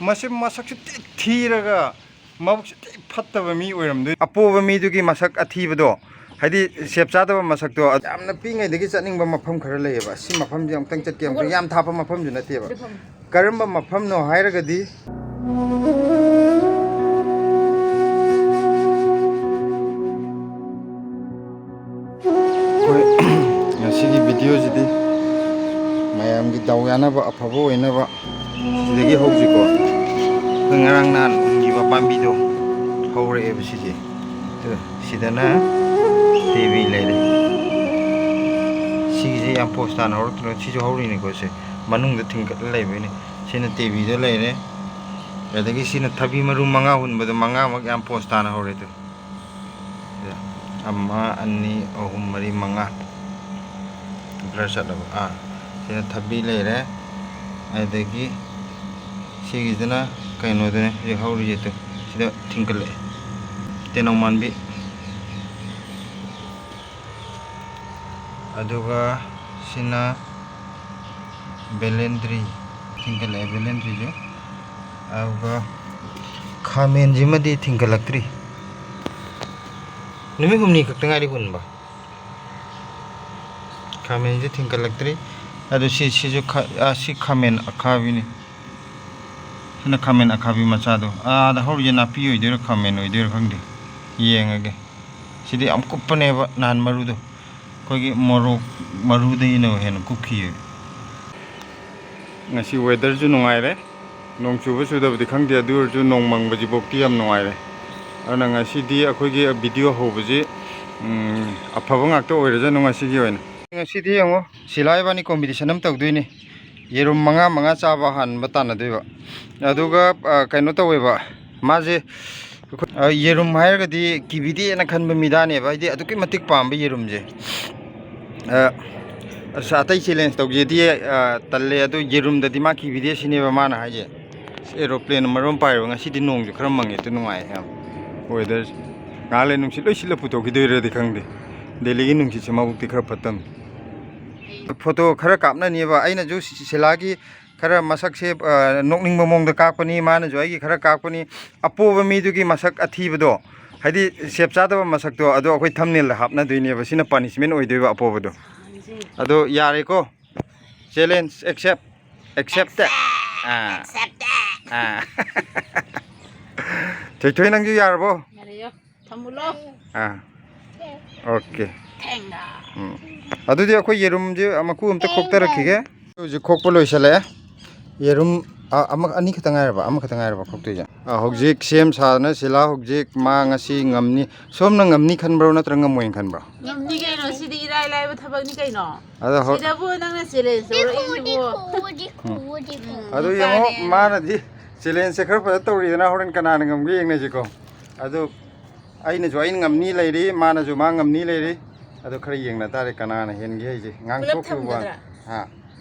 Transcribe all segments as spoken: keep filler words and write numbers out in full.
ꯃꯁꯤ ꯃꯁꯛꯁꯨ ꯊꯤ ꯊꯤꯔꯒ ꯃꯕꯨꯛꯁꯨ ꯊꯤ ꯐꯠꯇꯕ ꯃꯤ ꯑꯣꯏꯔꯝꯗꯣꯏ꯫ ꯑꯄꯣꯕ ꯃꯤꯗꯨꯒꯤ ꯃꯁꯛ ꯑꯊꯤꯕꯗꯣ, ꯍꯥꯏꯗꯤ ꯁꯦꯞ ꯆꯥꯗꯕ ꯃꯁꯛꯇꯣ꯫ ꯌꯥꯝꯅ ꯄꯤꯛꯉꯩꯗꯒꯤ ꯆꯠꯅꯤꯡꯕ ꯃꯐꯝ ꯈꯔ ꯂꯩꯌꯦꯕ꯫ ꯁꯤ ꯃꯐꯝꯁꯦ ꯑꯃꯨꯛꯇꯪ ꯆꯠꯀꯦ꯫ ꯑꯃꯨꯛꯇꯪ ꯌꯥꯝ ꯊꯥꯞꯄ ꯃꯐꯝꯁꯨ ꯅꯠꯇꯦꯕ꯫ ꯀꯔꯝꯕ ꯃꯐꯝꯅꯣ ꯍꯥꯏꯔꯒꯗꯤ, ꯑꯩꯈꯣꯏ ꯉꯁꯤꯒꯤ ꯚꯤꯗꯤꯑꯣꯁꯤꯗꯤ ꯃꯌꯥꯝꯒꯤ ꯗꯥꯎ ꯌꯥꯅꯕ, ꯑꯐꯕ ꯑꯣꯏꯅꯕ ꯁꯤꯗꯒꯤ ꯍꯧꯁꯤꯀꯣ꯫ ꯑꯩꯈꯣꯏ ꯉꯔꯥꯡ ꯅꯍꯥꯟ ꯎꯈꯤꯕ ꯄꯥꯝꯕꯤꯗꯣ ꯍꯧꯔꯛꯑꯦꯕ ꯁꯤꯁꯦ꯫ ꯑꯗꯨ ꯁꯤꯗꯅ ꯇꯦꯕꯤ ꯂꯩꯔꯦ꯫ ꯁꯤꯒꯤꯁꯦ ꯌꯥꯝ ꯄꯣꯁ ꯇꯥꯅ ꯍꯧꯔꯛꯇ꯭ꯔꯣ? ꯁꯤꯁꯨ ꯍꯧꯔꯤꯅꯤꯀꯣ꯫ ꯁꯦ ꯃꯅꯨꯡꯗ ꯊꯤꯡꯒꯠꯂ ꯂꯩꯕꯩꯅꯦ꯫ ꯁꯤꯅ ꯇꯦꯕꯤꯗ ꯂꯩꯔꯦ꯫ ꯑꯗꯒꯤ ꯁꯤꯅ ꯊꯕꯤ ꯃꯔꯨ ꯃꯉꯥ ꯍꯨꯟꯕꯗꯣ, ꯃꯉꯥꯃꯛ ꯌꯥꯝ ꯄꯣꯁ ꯇꯥꯅ ꯍꯧꯔꯦ꯫ ꯑꯗꯨ ꯁꯤꯗ ꯑꯃ, ꯑꯅꯤ, ꯑꯍꯨꯝ, ꯃꯔꯤ, ꯃꯉꯥ꯫ ꯕ꯭ꯂꯔ ꯆꯠꯂꯕ꯫ ꯑꯥ, ꯁꯤꯅ ꯊꯕꯤ ꯂꯩꯔꯦ꯫ ꯑꯗꯒꯤ ꯁꯤꯒꯤꯗꯨꯅ ꯀꯩꯅꯣꯗꯨꯅꯦ ꯍꯧꯖꯤꯛ ꯍꯧꯔꯤꯁꯦ꯫ ꯇꯨ, ꯁꯤꯗ ꯊꯤꯡꯀꯠꯂꯛꯑꯦ꯫ ꯇꯦꯅꯧ ꯃꯥꯟꯕꯤ꯫ ꯑꯗꯨꯒ ꯁꯤꯅ ꯕꯦꯂꯦꯟꯗ꯭ꯔꯤ꯫ ꯊꯤꯡꯀꯠꯂꯛꯑꯦ ꯕꯦꯂꯦꯟꯗ꯭ꯔꯤꯁꯦ꯫ ꯑꯗꯨꯒ ꯈꯥꯃꯦꯟꯁꯤꯃꯗꯤ ꯊꯤꯡꯀꯠꯂꯛꯇ꯭ꯔꯤ꯫ ꯅꯨꯃꯤꯠ ꯍꯨꯝꯅꯤ ꯈꯛꯇ ꯉꯥꯏꯔꯤ ꯍꯨꯟꯕ꯫ ꯈꯥꯃꯦꯟꯁꯦ ꯊꯤꯡꯀꯠꯂꯛꯇ꯭ꯔꯤ꯫ ꯑꯗꯨ ꯁꯤ, ꯁꯤꯁꯨ ꯈ-, ꯑꯥ, ꯁꯤ ꯈꯥꯃꯦꯟ ꯑꯈꯥꯕꯤꯅꯤ꯫ ꯁꯤꯅ ꯈꯥꯃꯦꯟ ꯑꯈꯥꯕꯤ ꯃꯆꯥꯗꯣ꯫ ꯑꯥꯗ ꯍꯧꯔꯤꯁꯦ ꯅꯥꯄꯤ ꯑꯣꯏꯗꯣꯏꯔꯥ ꯈꯥꯃꯦꯟ ꯑꯣꯏꯗꯣꯏꯔꯥ ꯈꯪꯗꯦ꯫ ꯌꯦꯡꯉꯒꯦ꯫ ꯁꯤꯗꯤ ꯌꯥꯝ ꯀꯨꯞꯄꯅꯦꯕ, ꯅꯍꯥꯟ ꯃꯔꯨꯗꯣ꯫ ꯑꯩꯈꯣꯏꯒꯤ ꯃꯣꯔꯣꯛ ꯃꯔꯨꯗꯒꯤꯅ ꯍꯦꯟꯅ ꯀꯨꯞꯈꯤꯌꯦ꯫ ꯉꯁꯤ ꯋꯦꯗꯔꯁꯨ ꯅꯨꯡꯉꯥꯏꯔꯦ꯫ ꯅꯣꯡ ꯆꯨꯕ ꯆꯨꯗꯕꯗꯤ ꯈꯪꯗꯦ, ꯑꯗꯨ ꯑꯣꯏꯔꯁꯨ ꯅꯣꯡ ꯃꯪꯕꯁꯤꯐꯥꯎꯗꯤ ꯌꯥꯝ ꯅꯨꯡꯉꯥꯏꯔꯦ꯫ ꯑꯗꯨꯅ ꯉꯁꯤꯗꯤ ꯑꯩꯈꯣꯏꯒꯤ ꯚꯤꯗꯤꯑꯣ ꯍꯧꯕꯁꯤ, ꯎꯝ, ꯑꯐꯕ ꯉꯥꯛꯇ ꯑꯣꯏꯔꯖꯅꯨ ꯉꯁꯤꯒꯤ ꯑꯣꯏꯅ꯫ ꯉꯁꯤꯗꯤ ꯌꯦꯡꯉꯣ, ꯁꯤꯂꯥ ꯏꯕꯥꯅꯤ ꯀꯣꯝꯄꯤꯇꯤꯁꯟ ꯑꯃ ꯇꯧꯗꯣꯏꯅꯤ꯫ ꯌꯦꯔꯨꯝ ꯃꯉꯥ ꯃꯉꯥ ꯆꯥꯕ ꯍꯥꯟꯕ ꯇꯥꯟꯅꯗꯣꯏꯕ꯫ ꯑꯗꯨꯒ, ꯑ, ꯀꯩꯅꯣ ꯇꯧꯋꯦꯕ, ꯃꯥꯁꯦ ꯑꯩꯈꯣꯏ, ꯑ, ꯌꯦꯔꯨꯝ ꯍꯥꯏꯔꯒꯗꯤ ꯀꯤꯕꯤꯗꯦꯅ ꯈꯟꯕ ꯃꯤꯗꯥꯅꯦꯕ, ꯍꯥꯏꯗꯤ ꯑꯗꯨꯛꯀꯤ ꯃꯇꯤꯛ ꯄꯥꯝꯕ ꯌꯦꯔꯨꯝꯁꯦ꯫ ꯑ, ꯑꯁ, ꯑꯇꯩ ꯆꯦꯂꯦꯟꯖ ꯇꯧꯒꯦꯗꯤ, ꯑ, ꯇꯜꯂꯦ, ꯑꯗꯨ ꯌꯦꯔꯨꯝꯗꯗꯤ ꯃꯥ ꯀꯤꯕꯤꯗꯦ ꯁꯤꯅꯦꯕ ꯃꯥꯅ ꯍꯥꯏꯁꯦ꯫ ꯑꯦꯔꯣꯄ꯭ꯂꯦꯟ ꯃꯔꯣꯟ ꯄꯥꯏꯔꯕ꯫ ꯉꯁꯤꯗꯤ ꯅꯣꯡꯁꯨ ꯈꯔ ꯃꯪꯉꯦ, ꯑꯗꯨ ꯅꯨꯡꯉꯥꯏ ꯌꯥꯝ ꯋꯦꯗꯔꯁꯦ꯫ ꯉꯥꯏꯍꯥꯛ ꯂꯩ ꯅꯨꯡꯁꯤꯠ ꯂꯣꯏ ꯁꯤꯠꯂ ꯄꯨꯊꯣꯛꯈꯤꯗꯣꯏꯔꯗꯤ ꯈꯪꯗꯦ꯫ ꯗꯦꯜꯂꯤꯒꯤ ꯅꯨꯡꯁꯤꯠꯁꯦ ꯃꯕꯨꯛꯇꯤ ꯈꯔ ꯐꯠꯇꯕꯅꯤ꯫ ꯐꯣꯇꯣ ꯈꯔ ꯀꯥꯞꯅꯅꯦꯕ꯫ ꯑꯩꯅꯁꯨ ꯁꯤ-, ꯁꯤꯂꯥꯒꯤ ꯈꯔ ꯃꯁꯛꯁꯦ, ꯑ, ꯅꯣꯛꯅꯤꯡꯕ ꯃꯑꯣꯡꯗ ꯀꯥꯛꯄꯅꯤ, ꯃꯥꯅꯁꯨ ꯑꯩꯒꯤ ꯈꯔ ꯀꯥꯛꯄꯅꯤ꯫ ꯑꯄꯣꯕ ꯃꯤꯗꯨꯒꯤ ꯃꯁꯛ ꯑꯊꯤꯕꯗꯣ, ꯍꯥꯏꯗꯤ ꯁꯦꯞ ꯆꯥꯗꯕ ꯃꯁꯛꯇꯣ, ꯑꯗꯣ ꯑꯩꯈꯣꯏ ꯊꯝꯅꯦꯜꯗ ꯍꯥꯞꯅꯗꯣꯏꯅꯦꯕ꯫ ꯁꯤꯅ ꯄꯥꯅꯤꯁꯃꯦꯟ ꯑꯣꯏꯗꯣꯏꯕ ꯑꯄꯣꯕꯗꯣ꯫ ꯑꯗꯣ ꯌꯥꯔꯦꯀꯣ? Challenge accept. ꯑꯦꯛꯁꯦꯞꯇꯦ꯫ ꯑꯥ꯫ ꯑꯥ꯫ ꯊꯣꯏꯊꯣꯏ, ꯅꯪꯁꯨ ꯌꯥꯔꯕꯣ? ꯌꯥꯔꯦꯌꯣ꯫ ꯊꯝꯃꯨꯂꯣ꯫ ꯑꯥ꯫ ꯑꯣꯀꯦ꯫ ꯊꯦꯡꯒ꯫ ꯎꯝ꯫ ꯑꯗꯨꯗꯤ ꯑꯩꯈꯣꯏ ꯌꯦꯔꯨꯝꯁꯦ ꯃꯀꯨ ꯑꯝꯇ ꯈꯣꯛꯇꯔꯛꯈꯤꯒꯦ꯫ ꯍꯧꯖꯤꯛ ꯈꯣꯛꯄ ꯂꯣꯏꯁꯤꯜꯂꯛꯑꯦ꯫ ꯌꯦꯔꯨꯝ, ꯑ-, ꯑꯃ, ꯑꯅꯤ ꯈꯛꯇ ꯉꯥꯏꯔꯕ? ꯑꯃꯈꯛꯇ ꯉꯥꯏꯔꯕ ꯈꯣꯛꯇꯣꯏꯁꯦ? ꯑ, ꯍꯧꯖꯤꯛ ꯁꯦꯝ ꯁꯥꯗꯅ ꯁꯤꯂꯥ ꯍꯧꯖꯤꯛ ꯃꯥ ꯉꯁꯤ ꯉꯝꯅꯤ꯫ ꯁꯣꯝꯅ ꯉꯝꯅꯤ ꯈꯟꯕ꯭ꯔꯣ ꯅꯠꯇ꯭ꯔꯒ ꯉꯝꯃꯣꯏꯅ ꯈꯟꯕ꯭ꯔꯣ? ꯉꯝꯅꯤ ꯀꯩꯅꯣ, ꯁꯤꯗꯤ ꯏꯔꯥꯏ ꯂꯥꯏꯕ ꯊꯕꯛꯅꯤ ꯀꯩꯅꯣ꯫ ꯑꯗꯣ ꯍꯣ- ꯁꯤꯗꯕꯨ ꯅꯪꯅ ꯆꯦꯂꯦꯟꯖ ꯇꯧꯔꯛꯏꯁꯤꯕꯨ꯫ ꯎꯝ꯫ ꯑꯗꯣ ꯌꯦꯡꯉꯣ, ꯅꯨꯄꯥꯅꯦ꯫ ꯃꯥꯅꯗꯤ ꯆꯦꯂꯦꯟꯖꯁꯦ ꯈꯔ ꯐꯖ ꯇꯧꯔꯤꯗꯅ, ꯍꯣꯔꯦꯟ ꯀꯅꯥꯅ ꯉꯝꯒꯦ ꯌꯦꯡꯅꯁꯤꯀꯣ꯫ ꯑꯗꯨ ꯑꯩꯅꯁꯨ ꯑꯩꯅ ꯉꯝꯅꯤ ꯂꯩꯔꯤ, ꯃꯥꯅꯁꯨ ꯃꯥ ꯉꯝꯅꯤ ꯂꯩꯔꯤ꯫ ꯑꯗꯣ ꯈꯔ ꯌꯦꯡꯅ ꯇꯥꯔꯦ ꯀꯅꯥꯅ ꯍꯦꯟꯒꯦ ꯍꯥꯏꯁꯦ꯫ ꯄꯨꯂꯞ ꯉꯥꯡꯊꯣꯛꯈꯤꯕ ꯋꯥꯅꯤ꯫ ꯊꯝꯒꯗ꯭ꯔꯥ? ꯍꯥ?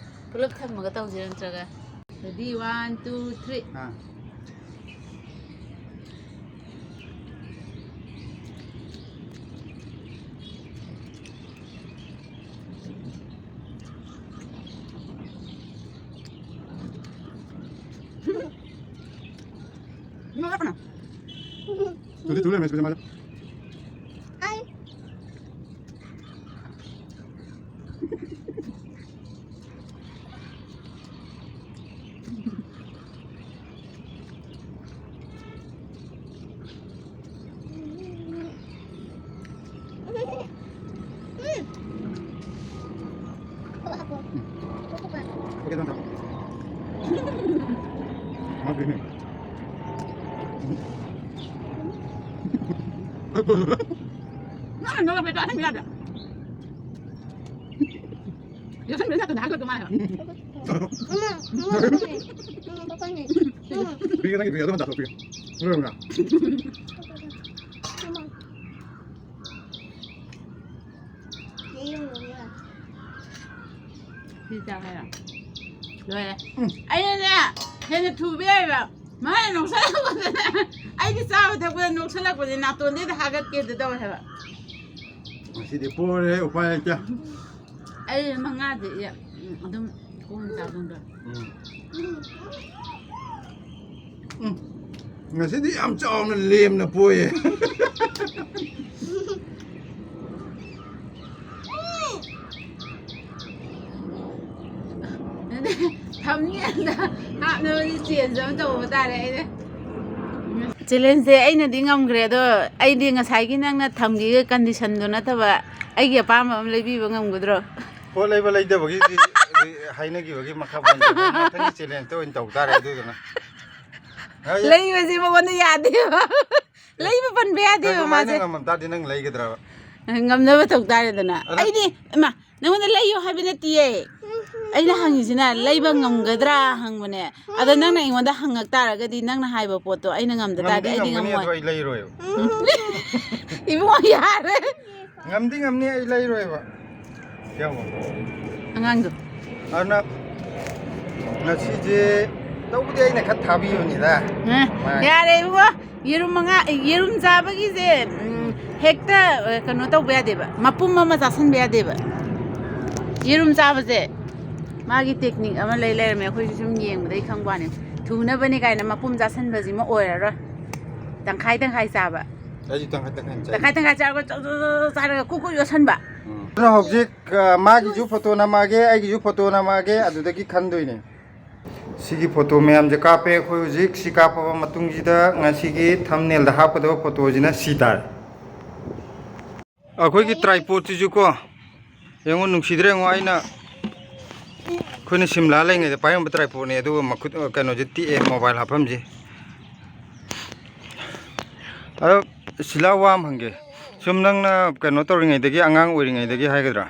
ꯄꯨꯂꯞ ꯊꯝꯃꯒ ꯇꯧꯁꯤꯔ ꯅꯠꯇ꯭ꯔꯒ? Ready, one, two, three. ꯍꯥ? ꯅꯣꯛꯂꯛꯀꯅꯣ꯫ ꯇꯨꯗꯤ ꯇꯨ ꯂꯩꯔꯝꯃꯦ, ꯁꯤꯗ ꯃꯥꯁꯦ꯫ Okay, don't talk. Not dreaming. ꯅꯪ ꯅꯣꯛꯂꯛꯄꯗꯣ ꯑꯁꯦꯡꯕ ꯌꯥꯗ꯭ꯔꯥ? ꯌꯣꯠꯁꯟꯕꯗ ꯅꯥꯇꯣꯟꯗ ꯍꯥꯏꯒꯠꯂꯛꯇꯧ ꯃꯥꯜꯂꯦ ꯍꯥꯏꯕ꯫ ꯄꯤꯒꯦ, ꯅꯪꯒꯤ ꯄꯤꯒꯦ, ꯑꯗꯨꯝ ꯇꯥꯊꯣꯛꯄꯤꯒꯦ꯫ ꯂꯣꯏꯔꯕ꯭ꯔꯥ? ꯁꯤ ꯆꯥ ꯍꯥꯏꯔꯣ? ꯂꯣꯏꯔꯦ꯫ ꯎꯝ꯫ ꯑꯩꯅꯅꯦ ꯍꯦꯟꯅ ꯊꯨꯕ ꯌꯥꯏꯕ꯫ ꯃꯥꯅ ꯅꯣꯛꯁꯜꯂꯛꯄꯗꯅꯦ ꯑꯩꯗꯤ ꯆꯥꯕ ꯊꯛꯄꯗ ꯅꯣꯛꯁꯜꯂꯛꯄꯁꯦ ꯅꯥꯇꯣꯟꯗꯩꯗ ꯍꯥꯒꯠꯀꯦꯗ ꯇꯧꯋꯦ ꯍꯥꯏꯕ꯫ ꯉꯁꯤꯗꯤ ꯄꯣꯔꯦ, ꯎꯄꯥꯏ ꯂꯩꯇꯦ꯫ ꯑꯩ ꯃꯉꯥꯗꯤ ꯑꯗꯨꯝ ꯀꯣꯟꯅ ꯆꯥꯗꯣꯏꯅꯦ꯫ ꯎꯝ꯫ ꯎꯝ, ꯉꯁꯤꯗꯤ ꯌꯥꯝ ꯆꯥꯎꯅ ꯂꯦꯝꯅ ꯄꯣꯛꯑꯦ꯫ ꯊꯝꯅꯤ ꯑꯗ ꯍꯥꯞꯅꯕꯗꯤ ꯆꯦꯟꯖ ꯑꯃ ꯇꯧꯕ ꯇꯥꯔꯦ ꯑꯩꯅ꯫ ꯆꯦꯂꯦꯟꯖꯁꯦ ꯑꯩꯅꯗꯤ ꯉꯝꯈ꯭ꯔꯦ, ꯑꯗꯣ ꯑꯩꯗꯤ ꯉꯁꯥꯏꯒꯤ ꯅꯪꯅ ꯊꯝꯈꯤꯕ ꯀꯟꯗꯤꯁꯟꯗꯣ ꯅꯠꯇꯕ ꯑꯩꯒꯤ ꯑꯄꯥꯝꯕ ꯑꯃ ꯂꯩꯕꯤꯕ ꯉꯝꯒꯗ꯭ꯔꯣ? ꯄꯣꯠ ꯂꯩꯕ ꯂꯩꯇꯕꯒꯤꯗꯤ ꯍꯥꯏꯅꯈꯤꯕꯒꯤ ꯃꯈꯥ ꯄꯣꯟꯅ ꯃꯊꯪꯒꯤ ꯆꯦꯂꯦꯟꯖꯇ ꯑꯣꯏꯅ ꯇꯧ ꯇꯥꯔꯦ ꯑꯗꯨꯗꯨꯅ꯫ ꯂꯩꯕꯁꯦ ꯃꯉꯣꯟꯗ ꯌꯥꯗꯦꯕ꯫ ꯂꯩꯕ ꯄꯟꯕ ꯌꯥꯗꯦꯕ ꯀꯩꯒꯨꯝꯕ ꯑꯩꯅ ꯃꯥꯁꯦ꯫ ꯉꯝꯃꯝ ꯇꯥꯔꯗꯤ ꯅꯪ ꯂꯩꯒꯗ꯭ꯔꯕ? ꯉꯝꯅꯕ ꯇꯧ ꯇꯥꯔꯦꯗꯅ꯫ ꯑꯗ ꯑꯩꯗꯤ, ꯏꯃꯥ, ꯅꯪꯉꯣꯟꯗ ꯂꯩꯌꯣ ꯍꯥꯏꯕ ꯅꯠꯇꯤꯌꯦ꯫ ꯑꯩꯅ ꯍꯪꯉꯤꯁꯤꯅ ꯂꯩꯕ ꯉꯝꯒꯗ꯭ꯔꯥ ꯍꯪꯕꯅꯦ꯫ ꯑꯗꯣ ꯅꯪꯅ ꯑꯩꯉꯣꯟꯗ ꯍꯪꯉꯛ ꯇꯥꯔꯒꯗꯤ ꯅꯪꯅ ꯍꯥꯏꯕ ꯄꯣꯠꯇꯣ ꯑꯩꯅ ꯉꯝꯗ ꯇꯥꯔꯗꯤ ꯉꯝꯗꯤ ꯑꯩꯗꯤ ꯉꯝꯒꯅꯤ, ꯉꯝꯃꯣꯏ꯫ ꯑꯗꯣ ꯑꯩ ꯂꯩꯔꯣꯏꯕ꯫ ꯏꯕꯨꯡꯉꯣ ꯌꯥꯔꯦ꯫ ꯉꯝꯗꯤ ꯉꯝꯅꯤ, ꯑꯩ ꯂꯩꯔꯣꯏꯕ꯫ ꯌꯦꯡꯉꯣ꯫ ꯑꯉꯥꯡꯗꯣ꯫ ꯑꯗꯨꯅ ꯉꯁꯤꯁꯦ ꯇꯧꯕꯗꯤ ꯑꯩꯅ ꯈꯔ ꯊꯥꯕꯤꯕꯅꯤꯗ꯫ ꯑ, ꯃꯥ ꯌꯥꯔꯦ ꯏꯕꯨꯡꯉꯣ꯫ ꯌꯦꯔꯨꯝ ꯃꯉꯥ, ꯌꯦꯔꯨꯝ ꯆꯥꯕꯒꯤꯁꯦ, ꯎꯝ, ꯍꯦꯛꯇ, ꯑ, ꯀꯩꯅꯣ ꯇꯧꯕ ꯌꯥꯗꯦꯕ, ꯃꯄꯨꯝ ꯑꯃ ꯆꯥꯁꯟꯕ ꯌꯥꯗꯦꯕ꯫ ꯌꯦꯔꯨꯝ ꯆꯥꯕꯁꯦ ꯃꯥꯒꯤ ꯇꯦꯛꯅꯤꯛ ꯑꯃ ꯂꯩ ꯂꯩꯔꯝꯃꯦ, ꯑꯩꯈꯣꯏꯁꯨ ꯁꯨꯝ ꯌꯦꯡꯕꯗꯩ ꯈꯪꯕ ꯋꯥꯅꯤ꯫ ꯊꯨꯅꯕꯅꯤ ꯀꯥꯏꯅ ꯃꯄꯨꯝ ꯆꯥꯁꯟꯕꯁꯤꯃ ꯑꯣꯏꯔꯔꯣꯏ, ꯇꯪꯈꯥꯏ ꯇꯪꯈꯥꯏ ꯆꯥꯕ꯫ ꯑꯩꯁꯨ ꯇꯪꯈꯥꯏ ꯇꯪꯈꯥꯏ ꯆꯥꯏ꯫ ꯇꯪꯈꯥꯏ ꯇꯪꯈꯥꯏ ꯆꯥꯔꯒ ꯆꯧ ꯆꯧ ꯆꯧ ꯆꯥꯔꯒ ꯀꯨꯛ ꯀꯨꯛ ꯌꯣꯠꯁꯟꯕ꯫ ꯎꯝ꯫ ꯑꯗꯨꯅ ꯍꯧꯖꯤꯛ, ꯑ, ꯃꯥꯒꯤꯁꯨ ꯐꯣꯇꯣ ꯅꯝꯃꯛꯑꯒꯦ, ꯑꯩꯒꯤꯁꯨ ꯐꯣꯇꯣ ꯅꯝꯃꯛꯑꯒꯦ, ꯑꯗꯨꯗꯒꯤ ꯈꯟꯗꯣꯏꯅꯦ꯫ ꯁꯤꯒꯤ ꯐꯣꯇꯣ ꯃꯌꯥꯝꯁꯦ ꯀꯥꯞꯄꯦ ꯑꯩꯈꯣꯏ ꯍꯧꯖꯤꯛ꯫ ꯁꯤ ꯀꯥꯞꯄꯕ ꯃꯇꯨꯡꯁꯤꯗ ꯉꯁꯤꯒꯤ ꯊꯝꯅꯦꯜꯗ ꯍꯥꯞꯀꯗꯕ ꯐꯣꯇꯣꯁꯤꯅ ꯁꯤ ꯇꯥꯔꯦ꯫ ꯑꯩꯈꯣꯏꯒꯤ ꯇ꯭ꯔꯥꯏꯄꯣꯠꯁꯤꯁꯨ ꯀꯣ, ꯌꯦꯡꯉꯣ, ꯅꯨꯡꯁꯤꯗ꯭ꯔꯥ ꯌꯦꯡꯉꯣ, ꯑꯩꯅ, ꯑꯩꯈꯣꯏꯅ ꯁꯤꯝꯂꯥ ꯂꯩꯉꯩꯗ ꯄꯥꯏꯔꯝꯕ ꯇ꯭ꯔꯥꯏꯄꯣꯠꯅꯦ, ꯑꯗꯨꯒ ꯃꯈꯨꯠ, ꯀꯩꯅꯣꯁꯦ ꯇꯦꯛꯑꯦ, ꯃꯣꯕꯥꯏꯜ ꯍꯥꯞꯐꯝꯁꯦ꯫ ꯑꯗꯣ ꯁꯤꯂꯥ, ꯋꯥ ꯑꯃ ꯍꯪꯒꯦ꯫ ꯁꯨꯝ ꯅꯪꯅ ꯀꯩꯅꯣ ꯇꯧꯔꯤꯉꯩꯗꯒꯤ, ꯑꯉꯥꯡ ꯑꯣꯏꯔꯤꯉꯩꯗꯒꯤ ꯍꯥꯏꯒꯗ꯭ꯔꯥ,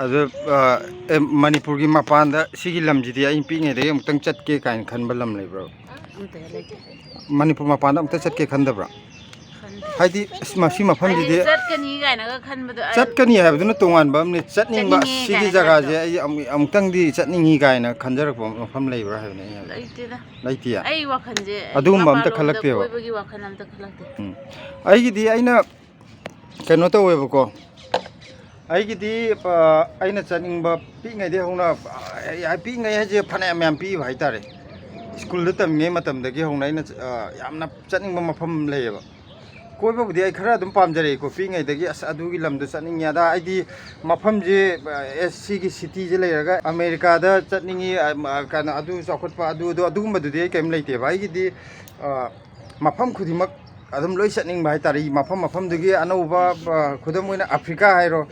ꯑꯗꯨ, ꯑ, ꯑꯦ, ꯃꯅꯤꯄꯨꯔꯒꯤ ꯃꯄꯥꯟꯗ, ꯁꯤꯒꯤ ꯂꯝꯁꯤꯗꯤ ꯑꯩ ꯄꯤꯛꯏꯉꯩꯗꯒꯤ ꯑꯃꯨꯛꯇꯪ ꯆꯠꯀꯦ ꯀꯥꯏꯅ ꯈꯟꯕ ꯂꯝ ꯂꯩꯕ꯭ꯔꯣ? ꯑꯝꯇ ꯂꯩꯇꯦ꯫ ꯃꯅꯤꯄꯨꯔ ꯃꯄꯥꯟꯗ ꯑꯃꯨꯛꯇ ꯆꯠꯀꯦ ꯈꯟꯗꯕ꯭ꯔꯥ? ꯈꯟꯗꯦ꯫ ꯍꯥꯏꯗꯤ, ꯑꯁ, ꯃꯁꯤ ꯃꯐꯝꯁꯤꯗꯤ ꯍꯥꯏꯗꯤ ꯆꯠꯀꯅꯤ ꯀꯥꯏꯅꯒ ꯈꯟꯕꯗꯣ, ꯑ, ꯆꯠꯀꯅꯤ ꯍꯥꯏꯕꯗꯨꯅ ꯇꯣꯉꯥꯟꯕ ꯑꯃꯅꯤ, ꯆꯠꯅꯤꯡꯕ, ꯆꯠꯅꯤꯡꯉꯦ ꯁꯤꯒꯤ ꯀꯥꯏꯅ ꯖꯒꯥꯁꯦ ꯈꯟꯕꯗꯣ꯫ ꯑꯩ ꯑꯃꯨꯛ-, ꯑꯃꯨꯛꯇꯪꯗꯤ ꯆꯠꯅꯤꯡꯉꯤ ꯀꯥꯏꯅ ꯈꯟꯖꯔꯛꯄ ꯃꯐꯝ ꯂꯩꯕ꯭ꯔꯥ ꯍꯥꯏꯕꯅꯤ ꯑꯩꯅ ꯍꯥꯏꯕꯗꯤ꯫ ꯂꯩꯇꯦꯗ꯫ ꯂꯩꯇꯤꯌꯦ? ꯑꯩ ꯋꯥꯈꯜꯁꯦ ꯑꯗꯨꯒꯨꯝꯕ ꯑꯝꯇ ꯃꯄꯥꯟꯂꯣꯝꯗ ꯈꯜꯂꯛꯇꯦꯕ? ꯀꯣꯏꯕꯒꯤ ꯋꯥꯈꯜ ꯑꯝꯇ ꯈꯜꯂꯛꯇꯦ꯫ ꯎꯝ꯫ ꯑꯩꯒꯤꯗꯤ ꯑꯩꯅ ꯀꯩꯅꯣ ꯇꯧꯋꯦꯕꯀꯣ, ꯑꯩꯒꯤꯗꯤ ꯑ, ꯑꯩꯅ ꯆꯠꯅꯤꯡꯕ ꯄꯤꯛꯏꯉꯩꯗꯒꯤ ꯍꯧꯅ, ꯑ, ꯄꯤꯛꯏꯉꯩ ꯍꯥꯏꯁꯦ ꯐꯅꯌꯥꯝ ꯌꯥꯝ ꯄꯤꯛꯏꯕ ꯍꯥꯏꯇꯥꯔꯦ꯫ ꯁ꯭ꯀꯨꯜꯗ ꯇꯝꯃꯤꯉꯩ ꯃꯇꯝꯗꯒꯤ ꯍꯧꯅ ꯑꯩꯅ ꯑ, ꯌꯥꯝꯅ ꯆꯠꯅꯤꯡꯕ ꯃꯐꯝ ꯂꯩꯌꯦꯕ꯫ ꯀꯣꯏꯕꯕꯨꯗꯤ ꯑꯩ ꯈꯔ ꯑꯗꯨꯝ ꯄꯥꯝꯖꯔꯛꯏꯀꯣ, ꯄꯤꯛꯏꯉꯩꯗꯒꯤ ꯑꯁ ꯑꯗꯨꯒꯤ ꯂꯝꯗꯣ ꯆꯠꯅꯤꯡꯉꯦ ꯑꯗ ꯑꯩꯗꯤ ꯃꯐꯝꯁꯦ, ꯑ, ꯑꯦꯁ ꯁꯤꯒꯤ ꯁꯤꯇꯤꯁꯦ ꯂꯩꯔꯒ ꯑꯃꯦꯔꯤꯀꯥꯗ ꯆꯠꯅꯤꯡꯉꯤ, ꯑ, ꯑ, ꯀꯩꯅꯣ ꯑꯗꯨ ꯆꯥꯎꯈꯠꯄ ꯑꯗꯨ ꯑꯗꯨ ꯑꯗꯨꯒꯨꯝꯕꯗꯨꯗꯤ ꯑꯩ ꯀꯔꯤꯝ ꯂꯩꯇꯦꯕ꯫ ꯑꯩꯒꯤꯗꯤ ꯑ, ꯃꯐꯝ ꯈꯨꯗꯤꯡꯃꯛ ꯑꯗꯨꯝ ꯂꯣꯏ ꯆꯠꯅꯤꯡꯕ ꯍꯥꯏꯇꯥꯔꯦ꯫ ꯃꯐꯝ ꯃꯐꯝꯗꯨꯒꯤ ꯑꯅꯧꯕ, ꯑ, ꯈꯨꯗꯝ ꯑꯣꯏꯅ ꯑꯐ꯭ꯔꯤꯀꯥ ꯍꯥꯏꯔꯣ,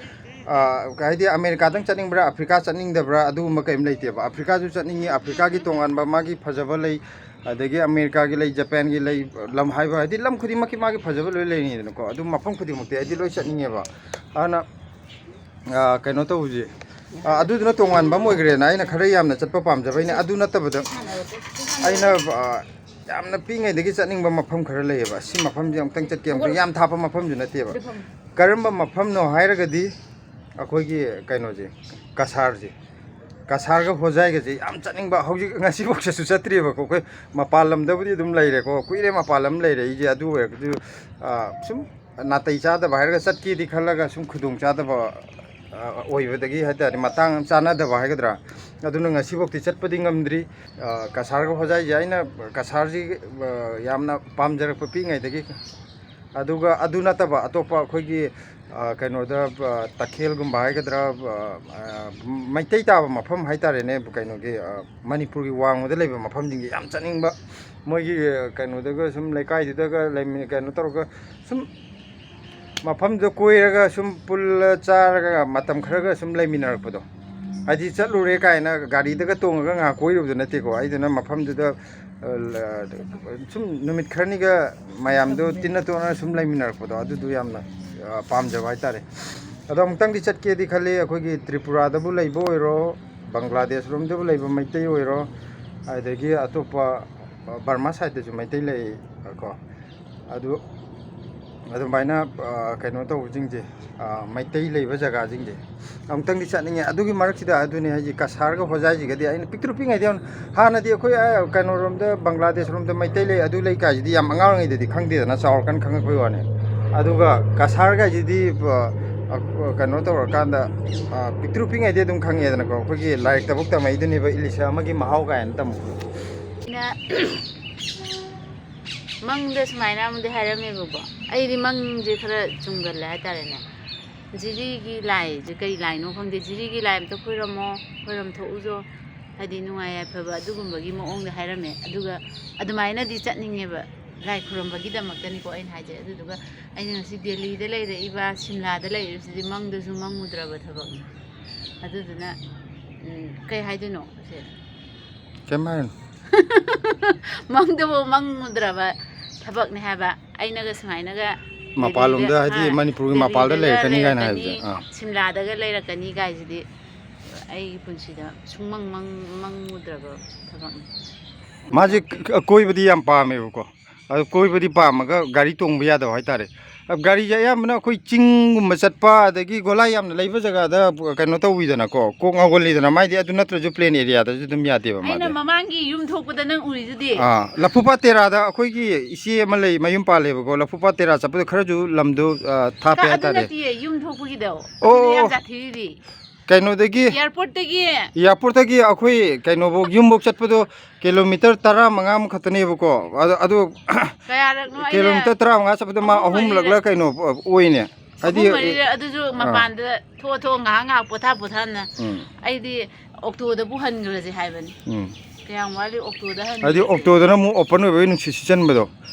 ꯑ, ꯍꯥꯏꯗꯤ ꯑꯃꯦꯔꯤꯀꯥꯗꯪ ꯆꯠꯅꯤꯡꯕ꯭ꯔꯥ, ꯑꯐ꯭ꯔꯤꯀꯥ ꯆꯠꯅꯤꯡꯗꯕ꯭ꯔꯥ, ꯑꯗꯨꯒꯨꯝꯕ ꯀꯔꯤꯝ ꯂꯩꯇꯦꯕ꯫ ꯑꯐ꯭ꯔꯤꯀꯥꯁꯨ ꯆꯠꯅꯤꯡꯉꯤ, ꯑꯐ꯭ꯔꯤꯀꯥꯒꯤ ꯇꯣꯉꯥꯟꯕ ꯃꯥꯒꯤ ꯐꯖꯕ ꯂꯩ, ꯑꯗꯒꯤ ꯑꯃꯦꯔꯤꯀꯥꯒꯤ ꯂꯩ, ꯖꯄꯥꯟꯒꯤ ꯂꯩ, ꯂꯝ ꯍꯥꯏꯕ ꯍꯥꯏꯗꯤ ꯂꯝ ꯈꯨꯗꯤꯡꯃꯛꯀꯤ ꯃꯥꯒꯤ ꯐꯖꯕ ꯂꯣꯏ ꯂꯩꯔꯤꯅꯤꯗꯅꯀꯣ꯫ ꯑꯗꯨ ꯃꯐꯝ ꯈꯨꯗꯤꯡꯃꯛꯇꯤ ꯑꯩꯗꯤ ꯂꯣꯏ ꯆꯠꯅꯤꯡꯉꯦꯕ꯫ ꯑꯗꯨꯅ ꯑ, ꯀꯩꯅꯣ ꯇꯧꯕꯁꯦ, ꯑ, ꯑꯗꯨꯗꯨꯅ ꯇꯣꯉꯥꯟꯕ ꯑꯃ ꯑꯣꯏꯈ꯭ꯔꯦꯅ ꯑꯩꯅ ꯈꯔ ꯌꯥꯝꯅ ꯆꯠꯄ ꯄꯥꯝꯖꯕꯩꯅꯦ꯫ ꯑꯗꯨ ꯅꯠꯇꯕꯗ ꯑꯩꯅ, ꯑ, ꯌꯥꯝꯅ ꯄꯤꯛꯏꯉꯩꯗꯒꯤ ꯆꯠꯅꯤꯡꯕ ꯃꯐꯝ ꯈꯔ ꯂꯩꯌꯦꯕ꯫ ꯁꯤ ꯃꯐꯝꯁꯦ ꯑꯃꯨꯛꯇꯪ ꯆꯠꯀꯦ, ꯑꯃꯨꯛꯇꯪ, ꯌꯥꯝ ꯊꯥꯞꯄ ꯃꯐꯝꯁꯨ ꯅꯠꯇꯦꯕ꯫ ꯀꯔꯝꯕ ꯃꯐꯝꯅꯣ ꯍꯥꯏꯔꯒꯗꯤ ꯑꯩꯈꯣꯏꯒꯤ ꯀꯩꯅꯣꯁꯦ, ꯀꯁꯥꯔꯁꯦ, ꯀꯁꯥꯔꯒ ꯍꯣꯖꯥꯏꯒꯁꯦ ꯌꯥꯝ ꯆꯠꯅꯤꯡꯕ꯫ ꯍꯧꯖꯤꯛ ꯉꯁꯤꯐꯥꯎ ꯆꯠꯁꯨ ꯆꯠꯇ꯭ꯔꯤꯕꯀꯣ꯫ ꯑꯩꯈꯣꯏ ꯃꯄꯥꯟ ꯂꯝꯗꯕꯨꯗꯤ ꯑꯗꯨꯝ ꯂꯩꯔꯦꯀꯣ, ꯀꯨꯏꯔꯦ ꯃꯄꯥꯟ ꯂꯝ ꯂꯩꯔꯛꯏꯁꯦ꯫ ꯑꯗꯨ ꯑꯣꯏꯔꯒꯁꯨ, ꯑ, ꯁꯨꯝ ꯅꯥꯇꯩ ꯆꯥꯗꯕ ꯍꯥꯏꯔꯒ ꯆꯠꯀꯦꯗꯤ ꯈꯜꯂꯒ ꯁꯨꯝ ꯈꯨꯗꯣꯡ ꯆꯥꯗꯕ, ꯑ, ꯑꯣꯏꯕꯗꯒꯤ ꯍꯥꯏ ꯇꯥꯔꯦ, ꯃꯇꯥꯡ ꯆꯥꯅꯗꯕ ꯍꯥꯏꯒꯗ꯭ꯔꯥ, ꯑꯗꯨꯅ ꯉꯁꯤꯐꯥꯎꯗꯤ ꯆꯠꯄꯗꯤ ꯉꯝꯗ꯭ꯔꯤ꯫ ꯑ, ꯀꯁꯥꯔꯒ ꯍꯣꯖꯥꯏꯁꯦ ꯑꯩꯅ ꯀꯁꯥꯔꯁꯤ, ꯑ, ꯌꯥꯝꯅ ꯄꯥꯝꯖꯔꯛꯄ ꯄꯤꯛꯏꯉꯩꯗꯒꯤ꯫ ꯑꯗꯨꯒ ꯑꯗꯨ ꯅꯠꯇꯕ ꯑꯇꯣꯞꯄ ꯑꯩꯈꯣꯏꯒꯤ, ꯑ, ꯀꯩꯅꯣꯗ, ꯑ, ꯇꯈꯦꯜꯒꯨꯝꯕ ꯍꯥꯏꯒꯗ꯭ꯔꯥ, ꯑ, ꯑ, ꯃꯩꯇꯩ ꯇꯥꯕ ꯃꯐꯝ ꯍꯥꯏ ꯇꯥꯔꯦꯅꯦ, ꯀꯩꯅꯣꯒꯤ, ꯑ, ꯃꯅꯤꯄꯨꯔꯒꯤ ꯋꯥꯡꯃꯗ ꯂꯩꯕ ꯃꯐꯝꯁꯤꯡꯁꯦ ꯌꯥꯝ ꯆꯠꯅꯤꯡꯕ꯫ ꯃꯣꯏꯒꯤ, ꯑ, ꯀꯩꯅꯣꯗꯒ ꯁꯨꯝ ꯂꯩꯀꯥꯏꯗꯨꯗꯒ ꯂꯩꯃꯤ-, ꯀꯩꯅꯣ ꯇꯧꯔꯒ ꯁꯨꯝ ꯃꯐꯝꯗꯨꯗ ꯀꯣꯏꯔꯒ ꯁꯨꯝ ꯄꯨꯜꯂ ꯆꯥꯔꯒ ꯃꯇꯝ ꯈꯔꯒ ꯁꯨꯝ ꯂꯩꯃꯤꯟꯅꯔꯛꯄꯗꯣ꯫ ꯍꯥꯏꯗꯤ ꯆꯠꯂꯨꯔꯦ ꯀꯥꯏꯅ ꯒꯥꯔꯤꯗꯒ ꯇꯣꯡꯉꯒ ꯉꯥꯏꯍꯥꯛ ꯀꯣꯏꯔꯨꯕꯗꯨ ꯅꯠꯇꯦꯀꯣ꯫ ꯑꯩꯗꯨꯅ ꯃꯐꯝꯗꯨꯗ, ꯑ, ꯂ-, ꯁꯨꯝ ꯅꯨꯃꯤꯠ ꯈꯔꯅꯤꯒ ꯃꯌꯥꯝꯗꯣ ꯇꯤꯟꯅ ꯇꯣꯟꯅ ꯁꯨꯝ ꯂꯩꯃꯤꯟꯅꯔꯛꯄꯗꯣ, ꯑꯗꯨꯗꯨ ꯌꯥꯝꯅ, ꯑ, ꯄꯥꯝꯖꯕ ꯍꯥꯏꯇꯥꯔꯦ꯫ ꯑꯗꯣ ꯑꯃꯨꯛꯇꯪꯗꯤ ꯆꯠꯀꯦꯗꯤ ꯈꯜꯂꯤ꯫ ꯑꯩꯈꯣꯏꯒꯤ ꯇ꯭ꯔꯤꯄꯨꯔꯥꯗꯕꯨ ꯂꯩꯕ ꯑꯣꯏꯔꯣ, ꯕꯪꯒ꯭ꯂꯥꯗꯦꯁ ꯔꯣꯝꯗꯕꯨ ꯂꯩꯕ ꯃꯩꯇꯩ ꯑꯣꯏꯔꯣ, ꯑꯗꯒꯤ ꯑꯇꯣꯞꯄ, ꯑ, ꯕꯔꯃꯥ ꯁꯥꯏꯠꯇꯁꯨ ꯃꯩꯇꯩ ꯂꯩ ꯀꯣ꯫ ꯑꯗꯨ ꯑꯗꯨꯃꯥꯏꯅ, ꯑ, ꯀꯩꯅꯣ ꯇꯧꯕꯁꯤꯡꯁꯦ, ꯑ, ꯃꯩꯇꯩ ꯂꯩꯕ ꯖꯒꯥꯁꯤꯡꯁꯦ ꯑꯃꯨꯛꯇꯪꯗꯤ ꯆꯠꯅꯤꯡꯉꯦ꯫ ꯑꯗꯨꯒꯤ ꯃꯔꯛꯁꯤꯗ ꯑꯗꯨꯅꯦ ꯍꯥꯏꯁꯦ, ꯀꯁꯥꯔꯒ ꯍꯣꯖꯥꯏꯁꯤꯒꯗꯤ ꯑꯩꯅ ꯄꯤꯛꯇ꯭ꯔꯨ ꯄꯤꯛꯏꯉꯩꯗ ꯌꯥꯝ, ꯍꯥꯟꯅꯗꯤ ꯑꯩꯈꯣꯏ, ꯑ, ꯀꯩꯅꯣꯔꯣꯝꯗ, ꯕꯪꯒ꯭ꯂꯥꯗꯦꯁ ꯔꯣꯝꯗ ꯃꯩꯇꯩ ꯂꯩ, ꯑꯗꯨ ꯂꯩ ꯀꯥꯏꯁꯤꯗꯤ ꯌꯥꯝ ꯑꯉꯥꯡ ꯑꯣꯏꯔꯤꯉꯩꯗꯗꯤ ꯈꯪꯗꯦꯗꯅ, ꯆꯥꯎꯔꯀꯥꯟꯗ ꯈꯪꯉꯛꯄꯩ ꯋꯥꯅꯤ꯫ ꯑꯗꯨꯒ ꯀꯁꯥꯔꯒ ꯍꯥꯏꯁꯤꯗꯤ, ꯑ, ꯑ, ꯀꯩꯅꯣ ꯇꯧꯔꯀꯥꯟꯗ, ꯑ, ꯄꯤꯛꯇ꯭ꯔꯨ ꯄꯤꯛꯉꯩꯗꯤ ꯑꯗꯨꯝ ꯈꯪꯉꯦꯗꯅꯀꯣ, ꯑꯩꯈꯣꯏꯒꯤ ꯂꯥꯏꯔꯤꯛꯇꯕꯨ ꯇꯝꯃꯛꯏꯗꯨꯅꯦꯕ ꯏꯂꯤꯁ ꯑꯃꯒꯤ ꯃꯍꯥꯎ ꯀꯥꯏꯅ ꯇꯝꯃꯛꯄꯗꯣ꯫ ꯑꯩꯅ ꯃꯪꯗ ꯁꯨꯃꯥꯏꯅ ꯑꯃꯗꯤ ꯍꯥꯏꯔꯝꯃꯦꯕꯀꯣ, ꯑꯩꯗꯤ ꯃꯪꯁꯦ ꯈꯔ ꯆꯨꯝꯒꯜꯂꯦ ꯍꯥꯏꯇꯥꯔꯦꯅꯦ꯫ ꯖꯤꯔꯤꯒꯤ ꯂꯥꯏꯁꯦ ꯀꯔꯤ ꯂꯥꯏꯅꯣ ꯈꯪꯗꯦ, ꯖꯤꯔꯤꯒꯤ ꯂꯥꯏ ꯑꯝꯇ ꯈꯣꯏꯔꯝꯃꯣ, ꯈꯣꯏꯔꯝ ꯊꯣꯛꯎꯁꯣ, ꯍꯥꯏꯗꯤ ꯅꯨꯡꯉꯥꯏ ꯌꯥꯏꯐꯕ ꯑꯗꯨꯒꯨꯝꯕꯒꯤ ꯃꯑꯣꯡꯗ ꯍꯥꯏꯔꯝꯃꯦ꯫ ꯑꯗꯨꯒ ꯑꯗꯨꯃꯥꯏꯅꯗꯤ ꯆꯠꯅꯤꯡꯉꯦꯕ, ꯂꯥꯏ ꯈꯨꯔꯝꯕꯒꯤꯗꯃꯛꯇꯅꯤꯀꯣ ꯑꯩꯅ ꯍꯥꯏꯁꯦ꯫ ꯑꯗꯨꯗꯨꯒ ꯑꯩꯅ ꯉꯁꯤ ꯗꯦꯜꯂꯤꯗ ꯂꯩꯔꯛꯏꯕ, ꯁꯤꯝꯂꯥꯗ ꯂꯩꯔꯤꯕꯁꯤꯗꯤ ꯃꯪꯗꯁꯨ ꯃꯪꯉꯨꯗ꯭ꯔꯕ ꯊꯕꯛꯅꯤ꯫ ꯑꯗꯨꯗꯨꯅ, ꯎꯝ, ꯀꯩ ꯍꯥꯏꯗꯣꯏꯅꯣ ꯁꯦ? ꯀꯩꯝ ꯍꯥꯏꯔꯨꯅꯨ꯫ ꯃꯪꯗꯕꯨ ꯃꯪꯉꯨꯗ꯭ꯔꯕ ꯊꯕꯛꯅꯦ ꯍꯥꯏꯕ꯫ ꯑꯩꯅꯒ ꯁꯨꯃꯥꯏꯅꯒ ꯃꯄꯥꯟꯂꯣꯝꯗ, ꯗꯦꯜꯂꯤꯗ, ꯍꯥꯏꯗꯤ ꯑꯥ, ꯃꯅꯤꯄꯨꯔꯒꯤ ꯃꯄꯥꯟꯗ ꯗꯦꯜꯂꯤꯗꯒ ꯂꯩꯔꯛꯀꯅꯤ ꯀꯥꯏꯅ ꯂꯩꯔꯛꯀꯅꯤ, ꯍꯥꯏꯕꯁꯦ, ꯑꯥ꯫ ꯁꯤꯝꯂꯥꯗꯒ ꯂꯩꯔꯛꯀꯅꯤ ꯀꯥꯏꯁꯤꯗꯤ ꯑꯩꯒꯤ ꯄꯨꯟꯁꯤꯗ ꯁꯨꯡꯃꯪ ꯃꯪ-, ꯃꯪꯉꯨꯗ꯭ꯔꯕ ꯊꯕꯛꯅꯤ꯫ ꯃꯥꯁꯦ ꯀ-, ꯀꯣꯏꯕꯗꯤ ꯌꯥꯝ ꯄꯥꯝꯃꯦꯕꯀꯣ꯫ ꯑꯗꯣ ꯀꯣꯏꯕꯗꯤ ꯄꯥꯝꯃꯒ ꯒꯥꯔꯤ ꯇꯣꯡꯕ ꯌꯥꯗꯕ ꯍꯥꯏꯇꯥꯔꯦ꯫ ꯑ, ꯒꯥꯔꯤꯁꯦ ꯑꯌꯥꯝꯕꯅ ꯑꯩꯈꯣꯏ ꯆꯤꯡꯒꯨꯝꯕ ꯆꯠꯄ, ꯑꯗꯒꯤ ꯒꯣꯂꯥꯏ ꯌꯥꯝꯅ ꯂꯩꯕ ꯖꯒꯥꯗ ꯀꯩꯅꯣ ꯇꯧꯋꯤꯗꯅꯀꯣ, ꯀꯣꯛ ꯉꯥꯎꯒꯜꯂꯤꯗꯅ꯫ ꯃꯥꯏꯗꯤ ꯑꯗꯨ ꯅꯠꯇ꯭ꯔꯁꯨ ꯄ꯭ꯂꯦꯟ ꯑꯦꯔꯤꯌꯥꯗꯁꯨ ꯑꯗꯨꯝ ꯌꯥꯗꯦꯕ ꯑꯩꯅ ꯃꯥꯗꯤ꯫ ꯃꯃꯥꯡꯒꯤ ꯌꯨꯝ ꯊꯣꯛꯄꯗ ꯅꯪ ꯎꯔꯤꯗꯨꯗꯤ꯫ ꯑꯥ, ꯂꯐꯨꯄꯥꯠ ꯇꯦꯔꯥꯗ ꯑꯩꯈꯣꯏꯒꯤ ꯏꯆꯦ ꯑꯃ ꯂꯩ, ꯃꯌꯨꯝ ꯄꯥꯜꯂꯦꯕꯀꯣ꯫ ꯂꯐꯨꯄꯥꯠ ꯇꯦꯔꯥ ꯆꯠꯄꯗ ꯈꯔꯁꯨ ꯂꯝꯗꯣ, ꯑ, ꯊꯥꯞꯄꯦ ꯀ-, ꯑꯗꯨ ꯍꯥꯏꯇꯥꯔꯦ꯫ ꯅꯠꯇꯤꯌꯦ, ꯌꯨꯝ ꯊꯣꯛꯄꯒꯤꯗꯣ꯫ ꯑꯣ, ꯑꯗꯨꯅꯦ ꯌꯥꯝ ꯑꯣ꯫ ꯁꯥꯊꯤꯔꯤꯗꯤ꯫ ꯀꯩꯅꯣꯗꯒꯤ, ꯑꯦꯌꯥꯔꯄꯣꯔꯠꯇꯒꯤ꯫ ꯑꯦꯌꯥꯔꯄꯣꯔꯠꯇꯒꯤ ꯑꯩꯈꯣꯏ ꯀꯩꯅꯣꯐꯧ, ꯌꯨꯝꯐꯧ ꯆꯠꯄꯗꯣ ꯀꯤꯂꯣꯃꯤꯇꯔ ꯇꯔꯥꯃꯉꯥꯃꯨꯛ ꯈꯛꯇꯅꯦꯕꯀꯣ꯫ ꯑꯗꯣ, ꯑꯗꯣ ꯀꯌꯥꯔꯛꯅꯣ ꯑꯩꯅ ꯀꯤꯂꯣꯃꯤꯇꯔ ꯇꯔꯥꯃꯉꯥ ꯆꯠꯄꯗ ꯃꯥ ꯑꯍꯨꯝ ꯑꯍꯨꯝꯂꯛꯂ ꯃꯔꯤꯔꯛ, ꯀꯩꯅꯣ ꯑꯣꯏꯅꯦ꯫ ꯍꯥꯏꯗꯤ, ꯑꯍꯨꯝ ꯃꯔꯤꯔꯛ ꯑꯗꯨꯁꯨ ꯑꯥ꯫ ꯃꯄꯥꯟꯗ ꯊꯣꯛꯑ ꯊꯣꯛꯑ ꯉꯥꯏꯍꯥꯛ ꯉꯥꯏꯍꯥꯛ ꯄꯣꯊꯥ ꯄꯣꯊꯥꯅ ꯎꯝ꯫ ꯑꯩꯗꯤ ꯑꯣꯛꯇꯣꯗꯕꯨ ꯍꯟꯈ꯭ꯔꯁꯦ ꯍꯥꯏꯕꯅꯤ꯫ ꯎꯝ꯫ ꯀꯌꯥꯝ ꯋꯥꯠꯂꯤ ꯑꯣꯛꯇꯣꯗ ꯍꯟꯈ꯭ꯔꯁꯦ? ꯍꯥꯏꯗꯤ ꯑꯣꯛꯇꯣꯗꯅ ꯑꯃꯨꯛ open ꯑꯣꯏꯕꯒꯤ ꯅꯨꯡꯁꯤꯠ ꯁꯤꯠꯆꯟꯕꯗꯣ꯫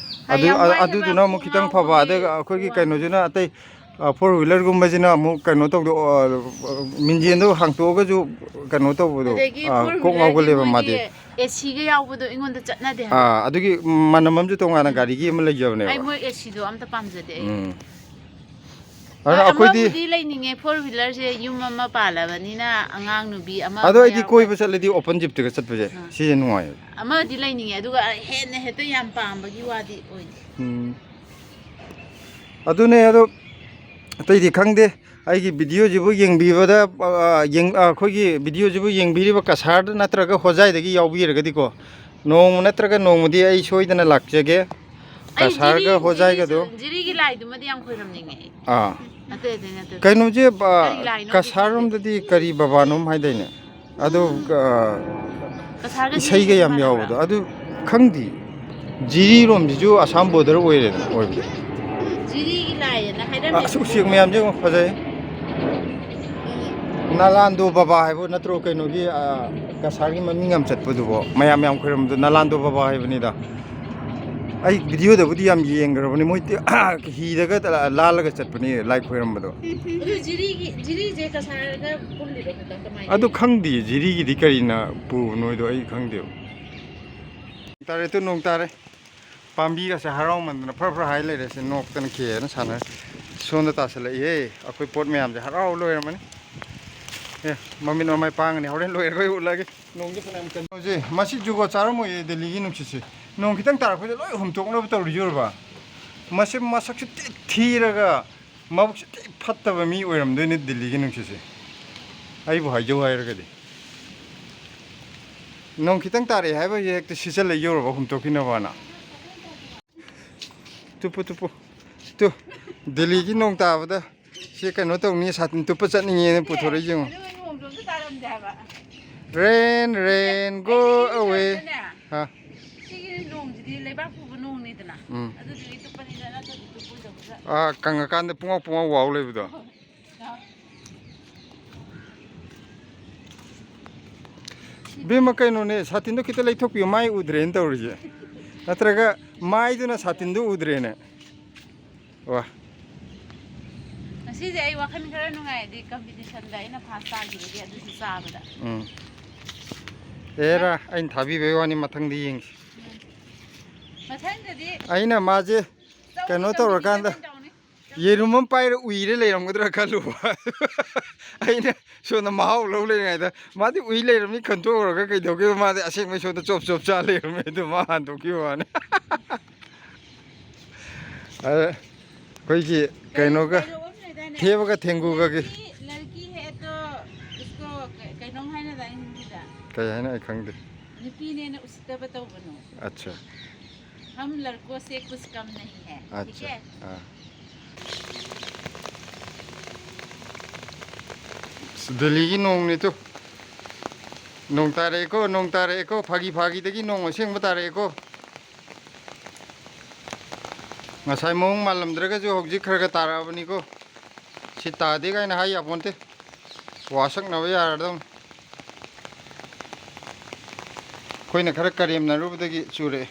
ꯍꯣꯏ, ꯑꯗꯨ, ꯌꯥꯝ ꯑ-, ꯋꯥꯏ ꯍꯥꯏꯕ, ꯑꯗꯨꯗꯨꯅ ꯑꯃꯨꯛ ꯈꯤꯇꯪ ꯐꯕ꯫ ꯉꯥꯎꯕꯒꯤ ꯑꯗꯨꯒ ꯑꯩꯈꯣꯏꯒꯤ ꯋꯥꯅꯤ꯫ ꯀꯩꯅꯣꯁꯤꯅ ꯑꯇꯩ, ꯑ, four wheelerꯒꯨꯝꯕꯁꯤꯅ ꯑꯃꯨꯛ ꯀꯩꯅꯣ ꯇꯧꯗꯣ, ꯑ, ꯃꯤꯡꯖꯦꯜꯗꯣ ꯍꯥꯡꯇꯣꯛꯑꯒꯁꯨ ꯀꯩꯅꯣ ꯇꯧꯕꯗꯣ, ꯑꯗꯒꯤ ꯑ, four ꯀꯣꯛ wheelerꯒꯤ ꯉꯥꯎꯒꯜꯂꯦꯕ ꯃꯣꯏꯒꯤ ꯃꯥꯗꯤ꯫ ꯑꯦꯁꯤꯒ ꯌꯥꯎꯕꯗꯣ ꯑꯩꯉꯣꯟꯗ ꯆꯠꯅꯗꯦ ꯍꯥꯏꯕ꯫ ꯑꯥ, ꯑꯗꯨꯒꯤ ꯃꯅꯝ ꯑꯃꯁꯨ ꯇꯣꯉꯥꯟꯅ ꯎꯝ꯫ ꯒꯥꯔꯤꯒꯤ ꯑꯃ ꯂꯩꯖꯕꯅꯦꯕ꯫ ꯑꯩ ꯃꯣꯏ ꯑꯦꯁꯤꯗꯣ ꯑꯝꯇ ꯄꯥꯝꯖꯗꯦ ꯑꯩ꯫ ꯎꯝ꯫ ꯑꯗꯨꯅ ꯍꯣꯏ, ꯑꯩꯈꯣꯏꯗꯤ ꯑꯃꯕꯨꯗꯤ ꯂꯩꯅꯤꯡꯉꯦ, four wheelerꯁꯦ ꯌꯨꯝ ꯑꯃ ꯄꯥꯜꯂꯕꯅꯤꯅ ꯑꯉꯥꯡ ꯅꯨꯄꯤ ꯑꯃ ꯑꯗꯣ ꯑꯃ ꯑꯩꯗꯤ ꯌꯥꯎꯔꯒ꯫ ꯀꯣꯏꯕ ꯆꯠꯂꯗꯤ open jeepꯇꯒ ꯆꯠꯄꯁꯦ, ꯑꯥ꯫ ꯁꯤꯁꯦ ꯅꯨꯡꯉꯥꯏꯌꯦꯕ꯫ ꯑꯃꯗꯤ ꯂꯩꯅꯤꯡꯉꯦ, ꯑꯗꯨꯒ ꯍꯦꯟꯅ ꯍꯦꯛꯇ ꯌꯥꯝ ꯄꯥꯝꯕꯒꯤ ꯋꯥꯗꯤ ꯑꯣꯏꯗꯦ꯫ ꯎꯝ꯫ ꯑꯗꯨꯅꯦ, ꯑꯗꯣ ꯑꯇꯩꯗꯤ ꯈꯪꯗꯦ꯫ ꯑꯩꯒꯤ videoꯁꯤꯕꯨ ꯌꯦꯡꯕꯤꯕꯗ, ꯑ, ꯌꯦꯡ-, ꯑ, ꯑꯩꯈꯣꯏꯒꯤ videoꯁꯤꯕꯨ ꯌꯦꯡꯕꯤꯔꯤꯕ ꯀꯁꯥꯔꯗ ꯅꯠꯇ꯭ꯔꯒ ꯍꯣꯖꯥꯏꯗꯒꯤ ꯌꯥꯎꯕꯤꯔꯒꯗꯤꯀꯣ, ꯅꯣꯡꯃ ꯅꯠꯇ꯭ꯔꯒ ꯅꯣꯡꯃꯗꯤ ꯑꯩ ꯁꯣꯏꯗꯅ ꯂꯥꯛꯆꯒꯦ꯫ ꯑꯩ ꯀꯁꯥꯔꯒ ꯖꯤꯔꯤ-, ꯍꯣꯖꯥꯏꯒꯗꯣ꯫ ꯖꯤꯔꯤꯁꯨ, ꯖꯤꯔꯤꯒꯤ ꯂꯥꯏꯗꯨꯃꯗꯤ ꯌꯥꯝ ꯈꯣꯏꯔꯝꯅꯤꯡꯉꯦ ꯑꯩ꯫ ꯑꯥ꯫ ꯑꯇꯩ ꯑꯇꯩ ꯅꯠꯇꯦ꯫ ꯀꯩꯅꯣꯁꯦ, ꯕ-, ꯀꯔꯤ ꯂꯥꯏꯅꯣ? ꯀꯁꯥꯔ ꯔꯣꯝꯗꯗꯤ ꯀꯔꯤ ꯕꯕꯥꯅꯣꯝ ꯍꯥꯏꯗꯥꯏꯅꯦ? ꯑꯗꯣ, ꯑ, ꯀꯁꯥꯔꯒ ꯏꯁꯩꯒ ꯖꯤꯔꯤꯒ ꯌꯥꯝ ꯃꯥꯟꯅꯕ꯭ꯔꯥ? ꯌꯥꯎꯕꯗꯣ꯫ ꯑꯗꯨ ꯈꯪꯗꯦ꯫ ꯖꯤꯔꯤꯔꯣꯝꯁꯤꯁꯨ ꯑꯁꯥꯝ ꯕꯣꯔꯗꯔ ꯑꯣꯏꯔꯦꯗꯅ, ꯑꯣꯏꯕꯗꯤ꯫ ꯖꯤꯔꯤꯒꯤ ꯂꯥꯏꯑꯅ ꯍꯥꯏꯔꯝꯃꯦ꯫ ꯑꯁ, ꯎꯆꯦꯛ ꯃꯌꯥꯝꯁꯦ ꯌꯦꯡꯉꯣ, ꯐꯖꯩ꯫ ꯅꯥꯂꯥꯟꯗꯣ ꯕꯕꯥ ꯍꯥꯏꯕ ꯅꯠꯇ꯭ꯔꯣ ꯀꯩꯅꯣꯒꯤ, ꯑ, ꯀꯁꯥꯔꯒꯤ ꯃꯃꯤꯡ ꯌꯥꯝ ꯆꯠꯄꯗꯨꯕꯣ? ꯃꯌꯥꯝ ꯌꯥꯝ ꯈꯣꯏꯔꯝꯕꯗꯣ ꯅꯥꯂꯥꯟꯗꯣ ꯕꯕꯥ ꯍꯥꯏꯕꯅꯤꯗ꯫ ꯑꯩ ꯚꯤꯗꯤꯑꯣꯗꯕꯨꯗꯤ ꯌꯥꯝ ꯌꯦꯡꯈ꯭ꯔꯕꯅꯤ꯫ ꯃꯣꯏ ꯇꯤ-, ꯍꯤꯗꯒ ꯂꯥꯜꯂꯒ ꯆꯠꯄꯅꯤ ꯂꯥꯏ ꯈꯣꯏꯔꯝꯕꯗꯣ꯫ ꯑꯗꯨ ꯖꯤꯔꯤꯒꯤ, ꯖꯤꯔꯤꯁꯦ ꯀꯁꯥꯔꯒ ꯄꯨꯜꯂꯤꯔꯣ ꯈꯛꯇꯪ ꯀꯃꯥꯏꯅ? ꯑꯗꯨ ꯈꯪꯗꯦ, ꯖꯤꯔꯤꯒꯤꯗꯤ ꯀꯔꯤꯅ ꯄꯨꯕꯅꯣꯗꯣ ꯑꯩ ꯈꯪꯗꯦꯕ꯫ ꯇꯥꯔꯦ ꯇꯨ, ꯅꯣꯡ ꯇꯥꯔꯦ꯫ ꯄꯥꯝꯕꯤꯒꯁꯦ ꯍꯔꯥꯎꯃꯟꯗꯅ ꯐꯔ ꯐꯔ ꯍꯥꯏ ꯂꯩꯔꯦ꯫ ꯁꯤ ꯅꯣꯛꯇꯅ ꯈꯦꯅ ꯁꯥꯟꯅꯔꯦ꯫ ꯁꯣꯝꯗ ꯇꯥꯁꯜꯂꯛꯏꯍꯦ꯫ ꯑꯩꯈꯣꯏ ꯄꯣꯠ ꯃꯌꯥꯝꯁꯦ ꯍꯔꯥꯎ ꯂꯣꯏꯔꯝꯃꯅꯤ꯫ ꯑꯦ, ꯃꯃꯤꯠ ꯃꯃꯥꯏ ꯄꯥꯡꯉꯅꯤ꯫ ꯍꯣꯔꯦꯟ ꯂꯣꯏꯔꯒ ꯑꯩ ꯎꯠꯂꯒꯦ꯫ ꯅꯣꯡꯁꯦ ꯐꯅꯌꯥꯝ ꯀꯟ-, ꯍꯧꯖꯤꯛ ꯃꯁꯤ ꯖꯨꯒꯣꯠ ꯆꯥꯔꯝꯃꯣꯏꯌꯦ ꯗꯦꯜꯂꯤꯒꯤ ꯅꯨꯡꯁꯤꯠꯁꯦ꯫ ꯅꯣꯡ ꯈꯤꯇꯪ ꯇꯥꯔꯛꯄꯗ ꯂꯣꯏ ꯍꯨꯝꯇꯣꯛꯅꯕ ꯇꯧꯔꯤꯁꯦ ꯎꯔꯕ? ꯃꯁꯤ ꯃꯁꯛꯁꯨ ꯊꯤ ꯊꯤꯔꯒ ꯃꯕꯨꯛꯁꯨ ꯊꯤ ꯐꯠꯇꯕ ꯃꯤ ꯑꯣꯏꯔꯝꯗꯣꯏꯅꯦ ꯗꯦꯜꯂꯤꯒꯤ ꯅꯨꯡꯁꯤꯠꯁꯦ꯫ ꯑꯩꯕꯨ ꯍꯥꯏꯖꯧ ꯍꯥꯏꯔꯒꯗꯤ꯫ ꯅꯣꯡ ꯈꯤꯇꯪ ꯇꯥꯔꯛꯑꯦ ꯍꯥꯏꯕ ꯍꯦꯛꯇ ꯁꯤꯠꯆꯜꯂ ꯌꯧꯔꯕ ꯍꯨꯝꯇꯣꯛꯈꯤꯅꯕꯅ꯫ ꯇꯨꯞꯄꯨ, ꯇꯨꯞꯄꯨ꯫ ꯇꯨ, ꯗꯦꯜꯂꯤꯒꯤ ꯅꯣꯡ ꯇꯥꯕꯗ ꯁꯤ ꯀꯩꯅꯣ ꯇꯧꯅꯤ, ꯁꯥꯇꯤꯟ ꯇꯨꯞꯄ ꯆꯠꯅꯤꯡꯉꯦꯅ ꯄꯨꯊꯣꯔꯛꯏ ꯌꯦꯡꯉꯣ꯫ ꯑꯗꯨꯒ ꯅꯣꯡꯁꯨ ꯑꯝꯇ ꯇꯥꯔꯝꯗꯦ ꯍꯥꯏꯕ꯫ Rain, rain, go ꯑꯩ away꯫ ꯑꯗꯨꯅꯦ, ꯍꯥ? ꯁꯤꯒꯤ ꯅꯣꯡꯁꯤꯗꯤ ꯂꯩꯕꯥꯛ ꯄꯨꯕ ꯅꯣꯡꯅꯤꯗꯅ꯫ ꯎꯝ꯫ ꯑꯗꯨꯗꯨꯒꯤ ꯇꯨꯞꯄꯅꯤꯗ, ꯅꯠꯇ꯭ꯔꯗꯤ ꯇꯨꯞꯄꯣꯏꯗꯧꯕꯗ꯫ ꯑꯥ, ꯀꯪꯉꯀꯥꯟꯗ ꯄꯨꯡꯉꯥꯎ ꯄꯨꯡꯉꯥꯎ ꯋꯥꯎ ꯂꯩꯕꯗꯣ꯫ ꯏꯕꯦꯝꯃ, ꯀꯩꯅꯣꯅꯦ, ꯁꯥꯇꯤꯟꯗꯣ ꯈꯤꯇ ꯂꯩꯊꯣꯛꯄꯤꯌꯨ, ꯃꯥꯏ ꯎꯗ꯭ꯔꯦꯅ ꯇꯧꯔꯤꯁꯦ꯫ ꯅꯠꯇ꯭ꯔꯒ ꯃꯥꯏꯗꯨꯅ ꯁꯥꯇꯤꯟꯗꯣ ꯎꯗ꯭ꯔꯦꯅꯦ? ꯋꯥ꯫ ꯉꯁꯤꯁꯦ ꯑꯩ ꯋꯥꯈꯜ ꯈꯔ ꯅꯨꯡꯉꯥꯏꯔꯗꯤ ꯀꯝꯄꯤꯇꯤꯁꯟꯗ ꯑꯩꯅ ꯐꯥꯔꯁ ꯇꯥꯈꯤꯕꯒꯤ ꯑꯗꯨꯁꯨ ꯆꯥꯕꯗ꯫ ꯎꯝ꯫ ꯑꯦꯔꯥ, ꯑꯩꯅ ꯊꯥꯕꯤꯕꯩ ꯋꯥꯅꯤ, ꯃꯊꯪꯗꯤ ꯌꯦꯡꯁꯤ꯫ ꯃꯊꯪꯗꯗꯤ ꯑꯩꯅ ꯃꯥꯁꯦ ꯆꯧ ꯀꯩꯅꯣ ꯇꯧꯔꯀꯥꯟꯗ ꯀꯝꯄꯤꯇꯤꯁꯟ ꯇꯧꯅꯤ꯫ ꯌꯦꯔꯨꯝ ꯑꯃ ꯄꯥꯏꯔ ꯎꯏꯔ ꯂꯩꯔꯝꯒꯗ꯭ꯔꯥ ꯈꯜꯂꯨꯕ꯫ ꯑꯩꯅ ꯁꯣꯝꯗ ꯃꯍꯥꯎ ꯂꯧ ꯂꯩꯔꯤꯉꯩꯗ ꯃꯥꯗꯤ ꯎꯏ ꯂꯩꯔꯝꯃꯤ ꯈꯟꯇꯣꯛꯎꯔꯒ ꯀꯩꯗꯧꯒꯦꯕ? ꯃꯥꯗꯤ ꯑꯁꯦꯡꯕꯩ ꯁꯣꯝꯗ ꯆꯣꯞ ꯆꯣꯞ ꯆꯥ ꯂꯩꯔꯝꯃꯦ꯫ ꯑꯗꯨ ꯃꯥ ꯍꯟꯗꯣꯛꯈꯤꯕ ꯋꯥꯅꯤ꯫ ꯑꯗ ꯑꯩꯈꯣꯏꯒꯤ ꯀꯩꯅꯣꯒ ꯀꯩꯅꯣ ꯑꯃ ꯂꯩꯗꯥꯏꯅꯦ? ꯊꯦꯕꯒ ꯊꯦꯡꯒꯨꯒꯒꯤ꯫ ꯂꯔꯀꯤ, ꯂꯔꯀꯤ ꯍꯦ ꯇꯣ ꯎꯁꯀꯣ ꯀꯩ-, ꯀꯩꯅꯣꯝ ꯍꯥꯏꯅꯗꯥꯏꯅꯦ ꯍꯤꯟꯗꯤꯗ? ꯀꯩ ꯍꯥꯏꯅꯣ ꯑꯩ ꯈꯪꯗꯦ꯫ ꯅꯨꯄꯤꯅꯦꯅ ꯎꯁꯤꯠꯇꯕ ꯇꯧꯒꯅꯨ꯫ ꯑꯠꯆꯥ꯫ हम लड़कों से कुछ कम नहीं है, ठीक है? ꯑꯠꯆꯥ꯫ ꯑꯥ꯫ ꯗꯦꯜꯂꯤꯒꯤ ꯅꯣꯡꯅꯤ ꯇꯨ꯫ ꯅꯣꯡ ꯇꯥꯔꯛꯑꯦꯀꯣ, ꯅꯣꯡ ꯇꯥꯔꯛꯑꯦꯀꯣ, ꯐꯥꯒꯤ ꯐꯥꯒꯤꯗꯒꯤ ꯅꯣꯡ ꯑꯁꯦꯡꯕ ꯇꯥꯔꯛꯑꯦꯀꯣ꯫ ꯉꯁꯥꯏ ꯃꯑꯣꯡ ꯃꯥꯜꯂꯝꯗ꯭ꯔꯒꯁꯨ ꯍꯧꯖꯤꯛ ꯈꯔ ꯈꯔ ꯇꯥꯔꯛꯑꯕꯅꯤꯀꯣ꯫ ꯁꯤ ꯇꯥꯗꯦ ꯀꯥꯏꯅ ꯍꯥꯏ ꯌꯥꯄꯣꯟꯇꯦ꯫ ꯋꯥꯁꯛꯅꯕ ꯌꯥꯔꯗꯧꯅꯤ꯫ ꯑꯩꯈꯣꯏꯅ ꯈꯔ ꯀꯔꯦꯝꯅꯔꯨꯕꯗꯒꯤ ꯆꯨꯔꯛꯑꯦ꯫